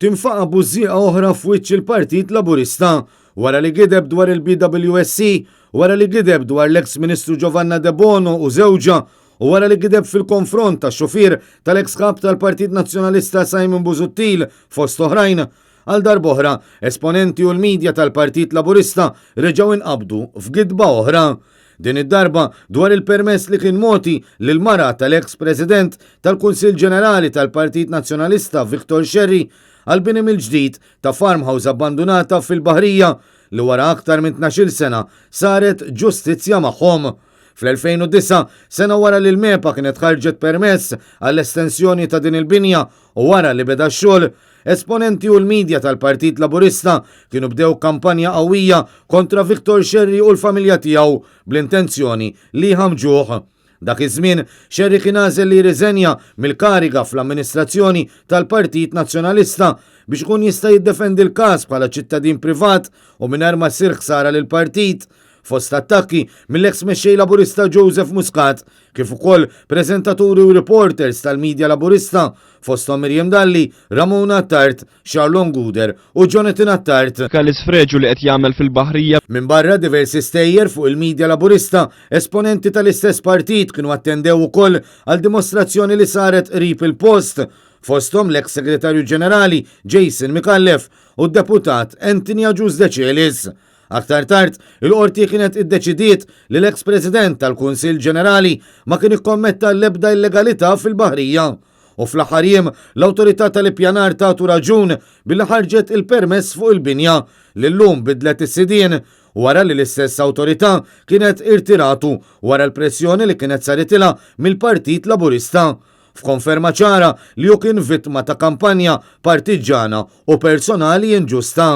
Tinfaqa' bużżieqa oħra f'wiċċ il-Partit Laburista wara li gideb dwar il-BWSC, wara li gideb dwar l-eks Ministru Giovanna Debono u żewġha u wara li gideb fil-konfront tax-xufier tal-eks Kap tal-Partit Nazzjonalista Simon Busuttil fost oħrajn. Għal darb'oħra, esponenti u l-media tal-Partit Laburista reġgħu inqabdu f'gidba oħra. Din id-darba dwar il-permess li kien mogħti lill-mara tal-eks President tal-Kunsill Ġenerali tal-Partit Nazzjonalista Victor Scerri għall-bini mill-ġdid ta' farmhouse abbandunata fil-Baħrija li wara aktar minn 12-il sena saret ġustizzja magħhom. Fl-2009, sena wara li l-MEPA kienet ħarġet permess għall-estensjoni ta' din il-binja u wara li beda x-xogħol, Esponenti u l-media tal-Partit Laburista kienu bdew kampanja qawwija kontra Victor Scerri u l-familja tiegħu bl-intenzjoni li jħammġuh. Dak iż-żmien, Scerri kien għażel li jirriżenja mill-kariga fl-amministrazzjoni tal-Partit Nazzjonalista biex ikun jista' jiddefendi l-każ bħala ċittadin privat u mingħajr ma ssir ħsara lill-partit fost attakki mill-eks mexxej Laburista Joseph Muscat kif ukoll preżentaturi u reporters tal-media Laburista fosthom Miriam Dalli, Ramona Attard, Charlon Gouder u Jonathan Attard. L-isfreġju li qed jagħmel fil-Baħrija. Minbarra diversi stejjer fuq il-media Laburista, esponenti tal-istess partit kienu attendew ukoll għal dimostrazzjoni li saret qrib il-post, fosthom l-eks Segretarju Ġenerali Jason Micallef u d-Deputat Anthony Agius Decelis. Aktar tard, il-Qorti kienet iddeċidiet li l-eks President tal-Kunsill Ġenerali ma kien ikkommetta l-ebda illegalità fil-Baħrija. U fl-aħħar jiem, l-Awtorità tal-Ippjanar tatu raġun billi ħarġet il-permess fuq il-binja li llum bidlet is-sidien wara li l-istess awtorità kienet irtiratu wara l-pressjoni li kienet saritilha mill-Partit Laburista. F'konferma ċara li hu kien vittma ta' kampanja partiġġana u personali inġusta.